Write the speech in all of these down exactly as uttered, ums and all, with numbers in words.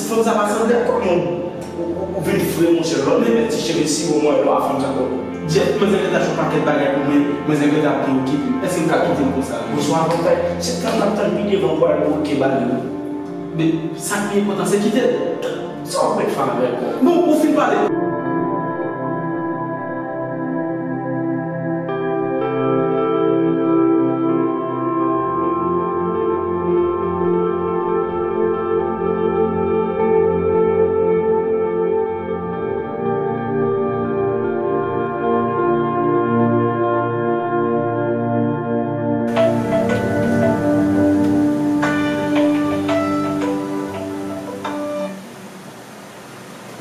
Fanm sa pa sanble ak kòman ou, ou, ou vin fre, monchè. Lòt men ti cheve siwo mwen lò a fanm sa kò. Jeff, mwen zengreta fè yon pakèt bagay pou mwen, mwen zengreta ap preokipe m. Èske m ka kite l konsa? Bonswa, papa. Se tan n ap tann pi devan pou al bloke bal yo. Men, sa k pi enpòtan, se kite l. Sa w ap fè avè l? Bon, ou fin pale.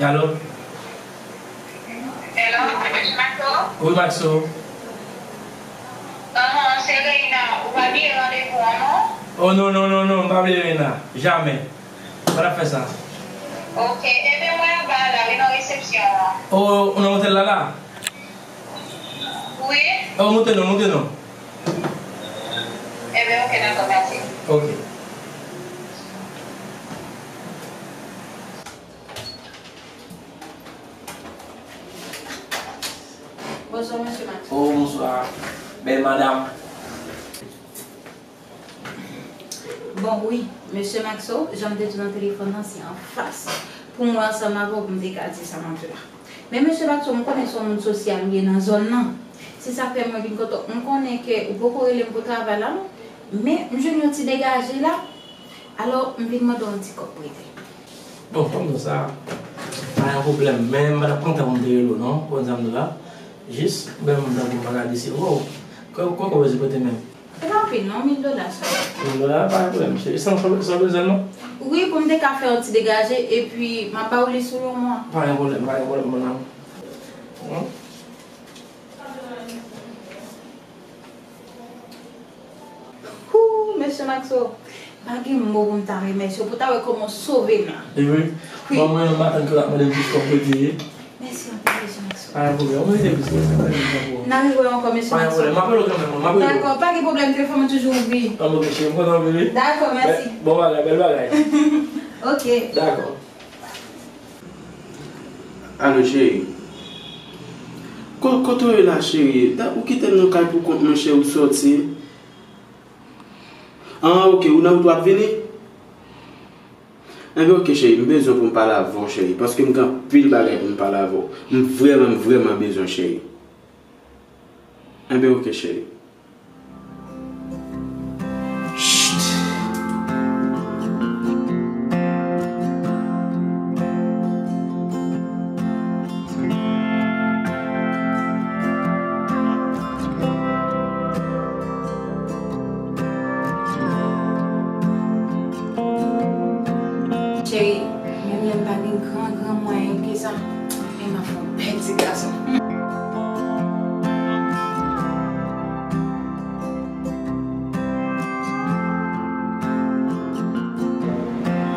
Alo? Hello, mesye Maxo? Wi, Maxo. Ahn, se Reina, ou pa bliye randevou an, non? Oh, non, non, non, non, m pa bliye Reina. Jamè. M pa t ap fè sa. Ok, ebyen, mwen anba la, wi, nan resepsyon an. Oh, ou nan otèl la, la? Wi. Oh, moute non, moute non. Ebyen, ok, dakò, mèsi. Ok. Bonswa, mesye Maxo. Oh, bonswa. Bèl madanm. Bon, wi, mesye Maxo, jan m te di w nan telefòn nan, se anfas pou mwen ansanm avè w pou m te ka di sa m ap di w la. Men, mesye Maxo, m konnen se yon moun sosyal ou ye nan zòn nan. Se sa k fè mwen vin kote w. M konnen ke ou poko rele m pou travay la, non. Men, m jwenn yon ti degaje la. Alò, m vin mande w yon ti kòb prete. Bon, kòm nou sa, pa yon pwoblèm, men m pa t ap pran tan pou m te rele w non, ou konn sa m di w la. Jis, ou gen moun tankou m pa ka desevwa w. Kòb, kòb ou bezwen prete menm? Se pa anpil non, mil dola sèlman. Mil dola, pa gen pwoblèm, cheri. Sa, sa, sa w bezwen non? Wi, pou m te ka fè yon ti degaje, epi m ap ba w li sou yon mwa. Pa gen pwoblèm, pa gen pwoblèm, mon amour. Hum? Hoo, mesye Maxo, m pa gen mo pou m ta remèsye w, pou ta wè kòman w sove m la. E vre? Wi. Bon, mwen menm, m atann ke w ap mande m jis kòb prete. Mèsi anpil, mesye Maxo. Pa gen pwoblèm, ou merite plis, mwen se mwen menm ki pran pou ou. N a rewè ankò, mesye Maxo. Pa gen pwoblèm, m ap rele w. Dakò, pa gen pwoblèm, telefòn mwen toujou ouvri. An, ok, cheri, m kontan w vini. Dakò, mèsi. Bon bagay, bèl bagay. Ok. Dakò. Alo, cheri. Ko-, kote w ye la, cheri? Da-, ou kite m nan kay pou kont mwen, cheri, ou sòti. An, ok, ou nan wout w ap vini? Enben, ok, cheri, m bezwen pou m pale avè w, cheri, paske m gen anpil bagay pou m pale avè w. M vrèman, m vrèman bezwen, cheri. Enben, ok, cheri. Cheri, menm lè m pa gen gran, gran mwayen ke sa, men m ap fè yon bèl ti gason.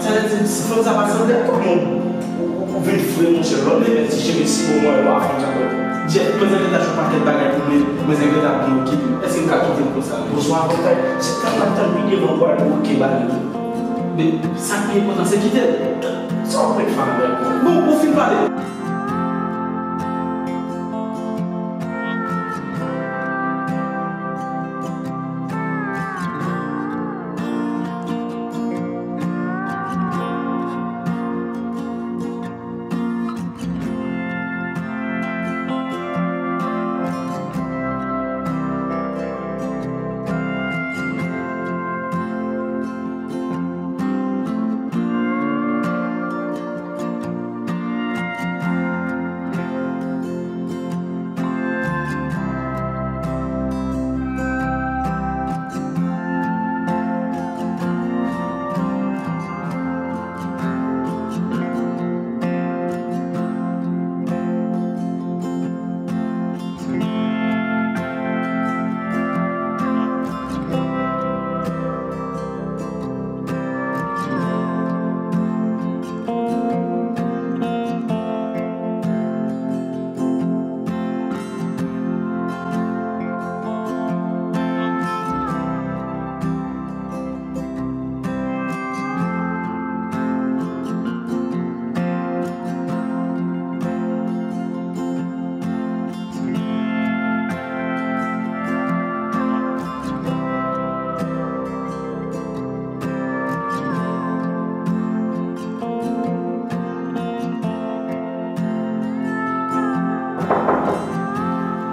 Sa vle di, fanm sa pa sanble ak kòman ou, ou, ou vin fre, monchè. Lòt men ti cheve siwo mwen lò a fanm sa kò. Jeff, mwen zengreta fè yon pakèt bagay pou mwen, mwen zengreta ap preokipe m. Èske m ka kite l konsa? Bonswa, papa. Se tan n ap tann pi devan pou al bloke bal yo. Men, sa k pi enpòtan, se kite l. Sa w ap fè avè l? Bon, ou fin pale.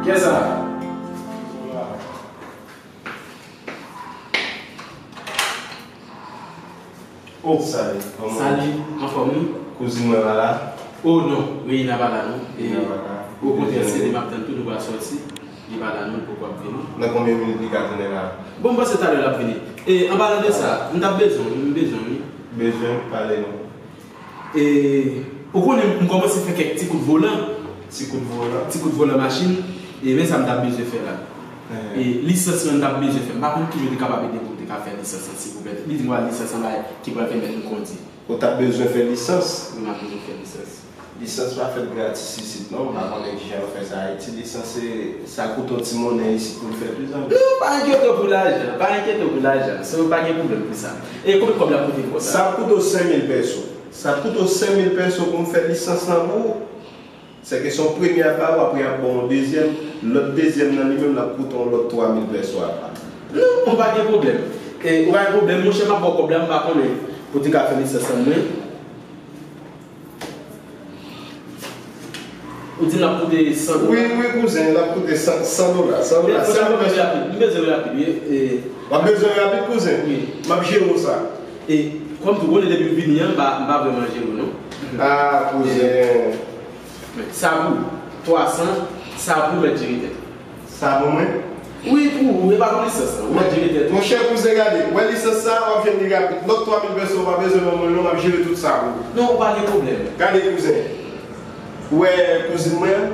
Kiyès sa? Oh, salut. Kòman? Salut, anfòm wi. Kouzin mwen pa la? Oh non, Reina pa la non. Reina pa la. Okontrè, se li m ap tann tou, nou pral sòti. Li pa la non, li poko ap vini. Nan konbyen minit li ka tounen la? Bon, m panse talè l ap vini. E, an palan de sa, m t ap bezwen w, m bezwen w wi. Bezwen, pale non. E, ou konnen m kòmanse fè kèk ti kout volan. Ti kout volan? Ti kout volan machin. E, men sa m t ap bezwen fè la. E, lisans lan m t ap bezwen fè. M pa konn kijan w te kapab ede m pou m te ka fè lisans lan, silvouplè. Li di m, wa, lisans lan bagay ki pral pèmèt m kondi. Ou t ap bezwen fè lisans? Wi, m ap bezwen fè lisans. Lisans pa fèt gratis isit non, m pa konnen kijan yo fè sa Ayiti. Lisans se, sa koute yon ti monnen isit pou l fèt wi zanmi. Non, pa enkyete w pou lajan, pa enkyete w pou lajan. So, pa gen pwoblèm pou sa. E konbyen kòb l ap koute m konsa? Sa ap koute w senk mil pèso. Sa ap koute w senk mil pèso pou m fè lisans lan pou ou. Sèke se yon premye ap ba ou, apre y ap ba w yon dezyèm. Lòt dezyèm nan li menm l ap koute w yon lòt twa mil pèso apa. Non, ou pa gen pwoblèm. E, ou pa gen pwoblèm, monchè, m ap ba w kòb la, m pa konnen pou te ka fè lisans lan mwen. Ou di l ap koute san dola? Wi, wi, kouzen, l ap koute san, san dola, san dola. Fò m bezwen rapid, m bezwen rapid, wi. E, w ap bezwen rapid, kouzen? Wi. M ap jere w sa. E, kòm tou konnen depi m vini an, m pa, m pa vrèman jere w, non. Ah, kouzen. E, sa pou twa san, sa pou mèt jere tèt. Sa pou mwen? Wi, pou ou, e pa pou lisans lan. Ou mèt jere tèt ou. Monchè, kouzen, gade, wè lisans sa, w ap jwenn li rapid. Lòt twa mil pèso, ou pa bezwen ban mwen l non, m ap jere tout sa pou ou. Non, ou pa gen pwoblèm. Gade, kouzen. Ou wè kouzin mwen an?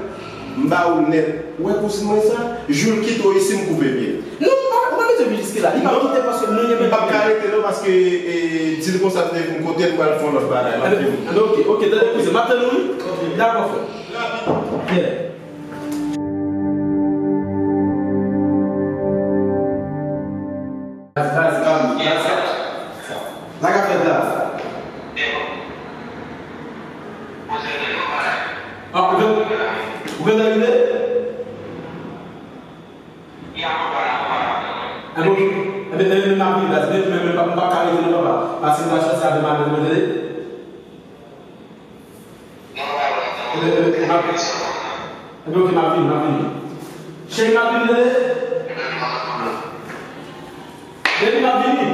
M ba ou l nèt. Ou wè kouzin mwen sa? Jou l kite w isi, m koupe pye l. Non, ou pa, ou pa bezwen vin jiske la. Li pa kite paske nou renmen. M p ap ka rete non, paske, e, di l konsa m te vin kote l, m pral fè yon lòt bagay. M ap vini. Anben, ok, ok, tande kouzen. M ap tann ou, wi. Dakò, frè. Rapid. Yeah. Baz, baz, baz, baz. Sa k ap fèt la? Ah, ou gen, ou gen tan rive? Enben, enben, enben, m ap vini, baz. Men, men, men, m p ap, m p ap ka rete non, papa. Pase m pral sòti avè madanm mwen, tande? Enben, enben, m ap, enben, ok, m ap vini, m ap vini. Cheri, m ap vini, tande? Baby, m ap vini.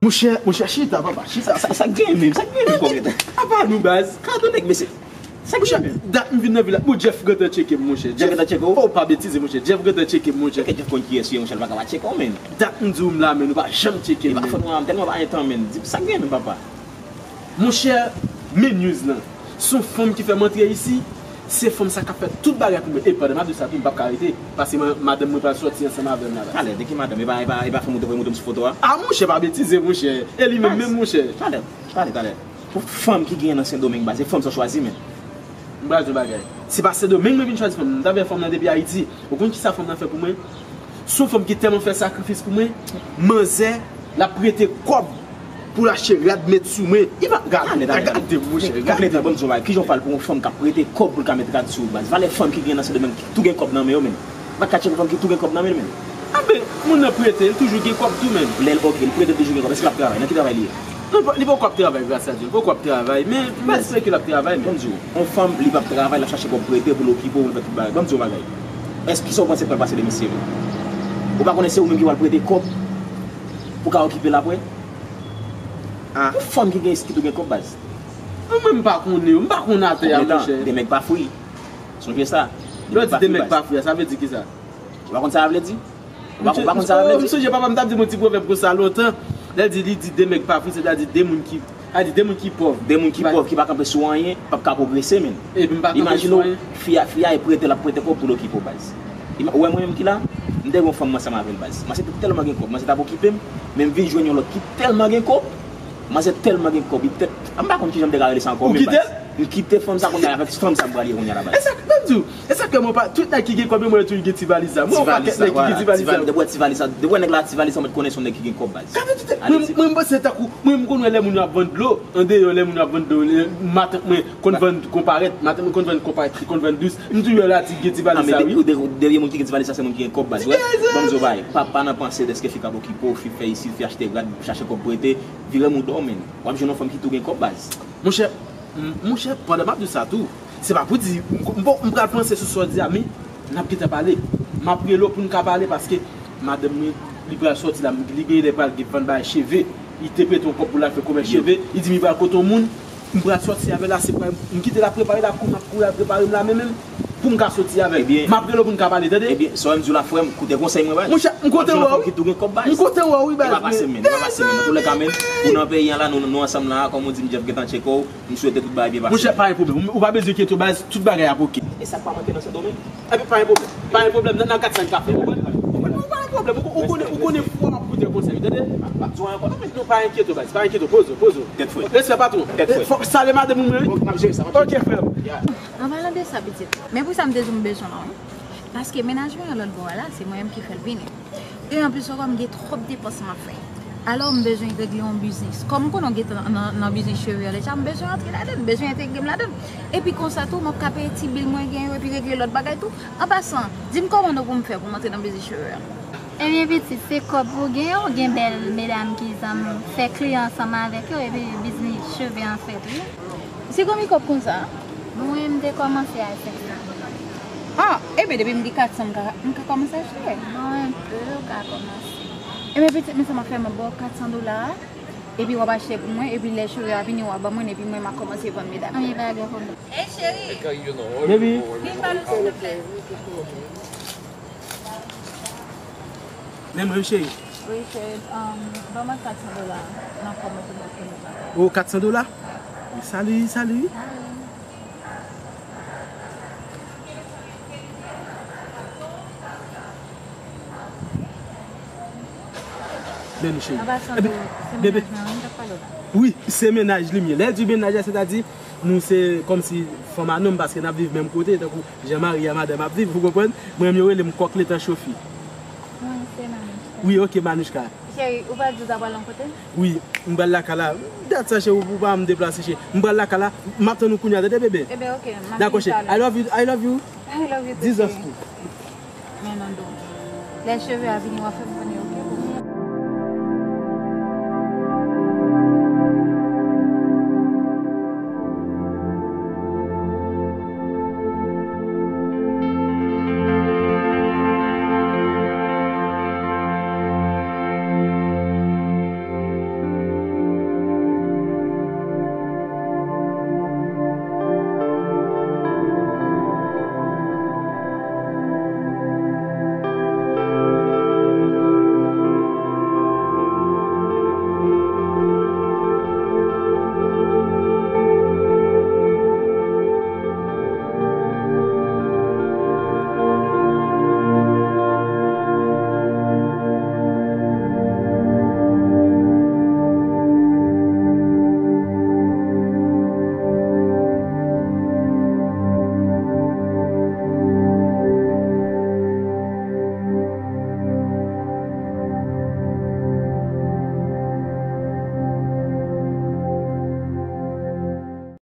Monchè, monchè, chita, papa, chita. Sa, sa, sa k genyen menm? Sa k genyen menm, kòmèt? Apa nou, baz? Gade nèg, mesye. Sa k genyen menm? Dat m vin nan vil la. Bon, Jeff gentan tcheke m, monchè. Jeff gentan tcheke w? Oh, pa betize, monchè. Jeff gentan tcheke m, monchè. Jeff konn kiyès ou ye, monchè, l pa ka pa tcheke w, menm. Dat m di w m la, men nou pa janm tcheke m, menm. E pa fòt mwen, m tèlman pa gen tan, menm. Di m sa k genyen menm, papa. Monchè, men news lan. Se yon fanm ki fè m antre isi. Se fanm sa k ap fè tout bagay pou mwen. E pandan m ap di sa tou, m p ap ka rete. Paske ma-, madanm mwen pral sòti ansanm avè m la. Talè, de ki madanm? E pa, e pa, e pa fanm ou te voye montre m sou foto a? Ah, monchè, pa betize, monchè. E li menm, menm, monchè. Talè, talè, talè. Pou fanm ki genyen nan Sendomeng, baz, e fanm sa w chwazi, menm. M pral di w yon bagay. Se pa Sendomeng mwen vin chwazi fanm nan. M t avè fanm nan depi Ayiti. Ou konn kisa fanm nan fè pou mwen? Se yon fanm ki tèlman fè sakrifis pou mwen. Manzè, l ap prete kòb pou l achte rad met sou mwen. Li pa, gade, gade, monchè, gade. Konplete, ban m di w yon bagay. Kijan w pral pou yon fanm k ap prete kòb pou l ka met rad sou ou, baz? Valè fanm ki gen nan Sendomeng ki tou gen kòb nan men yo, menm. M pa ka tcheke fanm ki tou gen kòb nan men l, menm. Anben, moun nan prete, li toujou gen kòb tou, menm. Lè l, ok, li prete, li toujou gen kòb. Èske l ap travay? Nan ki travay li ye? Non, li poko ap travay, gras a Dye, li poko ap travay, men m espere ke l ap travay, men. Ban m di w, yon fanm, li p ap travay, l ap chache kòb prete pou l okipe w, pou l fè tout bagay. Ban m di w yon bagay. Èske sa w panse k pral pase demen si se vre? Ou pa konnen se ou menm ki pral prete kòb pou w ka okipe l apre? Ah. Yon fanm ki gen, ki tou gen kòb, baz. Mwen, m pa konnen, m pa konn atè a, monchè. De mèg pa fri. Sonje sa. Lè w di de mèg pa fri, sa vle di kisa? Ou pa konn sa sa vle di? Ou pa, ou pa konn sa sa vle di? M sonje papa m t ap di m yon ti pwovèb konsa lontan. Lè l di, li di de mèg pa fri, sètadi de moun ki, a di de moun ki pòv. De moun ki pòv, ki pa kanpe sou anyen, p ap ka pwogrese, menm. Epi m pa kanpe sou anyen. Imajine w, fi a, fi a e prete, l ap prete kòb pou l okipe w, baz. Ima-, ou wè mwen menm ki la, m te gen yon fanm ansanm avè l, baz. Manzè te tèlman gen kòb, manzè t ap okipe m, men m vin jwenn yon lòt ki tèlman gen kòb. Manzè tèlman gen kòb, li tèt, m pa konn kijan m te ka rele sa ankò, men baz. Ou kite l? M kite fanm sa kounye a, avèk fanm sa m pral ye kounye a la, baz. E sa k, ban m, Tou. E sa k fè mwen pa, tout nèg ki gen kòb yo, mwen toujou gen ti valiz la. Mwen yon pakèt nèg ki gen ti valiz la. Depi wè ti valiz la, depi wè nèg la ti valiz la, mwen konnen se yon nèg ki gen kòb baz. Gade tout, mwen, mwen, mwen panse tankou, mwen, m konn wè lè moun yo ap vann dlo, andeyò lè moun yo ap vann dlo, lè, matant mwen konn vann konparèt, matant mwen konn vann konparèt, li konn vann dous. M toujou wè la ti gen ti valiz la, wi. Dènye moun ki gen ti valiz la, se moun ki gen kòb baz. Wè, ban m di w bagay. Pa, pa nan panse dèske fi k ap okipe w, fi fè isi, fi achte rad, chache kòb prete, vire mouda w, menn. W ap jwenn yon fanm ki tou gen kòb baz. Monchè, m, monchè, pandan m ap di w sa tou, se pa pou di, m, m, m pral panse sou sa w di a, men n ap gentan pale. M ap rele w pou n ka pale paske madanm mwen, li pral sòti la, li gen lè pral gen vann bagay cheve. Li te prete yon kòb pou l al fè komès cheve. Li di m li pral kote yon moun. M pral sòti avè l la, se pral, m kite l ap prepare la, kou m ap kouri al prepare m la, men menm, pou m ka sòti avè l. M ap rele w pou n ka pale, tande? Ebyen, sa w di w la, frè m, koute konsèy mwen bay. Monchè, m kontan wè w. Ki tou gen kòb baz. M kontan wè w, wi, baz. E pa pase, men, e pa pase, men. Nan tou lè ka, men, ou nan peyi an la, nou, nou ansanm la, kòm ou di, m just gentan tcheke w. M swete tout bagay byen pase. Monchè, pa gen pwoblèm. Ou pa bezwen enkyete w, baz. Tout bagay ap oke. E sa k pa manke nan Sendomeng? Epi pa gen pwoblèm. Pa gen pwoblèm. Nan, nan kat sa n ka fè. Ou konprann? Ou konprann? Pa gen pwoblèm. Ou, ou konnen, ou konnen fwa m ap koute w konsèy. Tande? Pa, pa di w anyen ankò. Non, pa enkyete w, baz. Pa enkyete w. Poze w, poze w. Tèt frèt. Respè patwon. Tèt frèt. Fòk salye madanm ou, wi. Oke, m ap jere sa, m ap jere sa. An palan de sa, pitit, men pou sa m te di w m bezwen w la, wi. Paske mennaj mwen an lòt bò a la, se mwen menm ki fè l vini. E anplis ankò, m gen twòp depans m ap fè. Alò, m bezwen regle yon biznis. Kòm m konnen w gentan nan, nan biznis cheve an deja, m bezwen antre ladan l, m bezwen entegre m ladan l. Epi konsa tou, m ap ka peye ti bil mwen gen yo, epi regle lòt bagay tou. An pasan, di m kòman nou pou m fè pou m antre nan biznis cheve an. Ebyen, pitit, se kòb ou gen, ou gen bèl medam ki janm fè kliyan ansanm avèk yo, epi biznis cheve an fèt, wi. Se konbyen kòb konsa? Mwen, m te kòmanse a senk san. Ah, ebyen, depi m gen kat san, m ka, m ka kòmanse achte. Bon, enpe, ou ka kòmanse. Ebyen, pitit, men sa m ap fè, m ap ba w kat san dola a, epi w ap achte pou mwen, epi lè cheve a vini, w ap ban mwen, epi mwen, m a kòmanse vann medam. Ebyen, pa gen pwoblèm. Hey, cheri! Baby. Vin pale, silvouplè. Men mwen, cheri. Wi, cheri, um, ban mwen kat san dola nan kòb mwen pou mwen fini bagay. Oh, kat san dola? Sali, sali. Men nou, cheri. An pasan, bebe, se mennaj mwen, wi, m t ap pale w la. Wi, se mennaj li m ye. Lè l di mennaj la, sètadi, nou se kòmsi fanm a nonm, paske n ap viv menm kote, tankou jan mari a madanm ap viv, ou konprann? Mwen menm, yo rele m kòk letan chofi. Mwen, se Manouchka. Wi, oke, Manouchka. Cheri, ou pa di w ta pral yon kote? Wi, m pral lakay la. Dat sa, cheri, ou pa m deplase, cheri. M pral lakay la. M ap tann ou kounye a, tande, bebe? Ebyen, oke, m ap vin talè. Dakò, cheri. I love you, I love you. I love you too, cheri. Jesus too. Men non, don. Lè cheve a vini, w ap fè m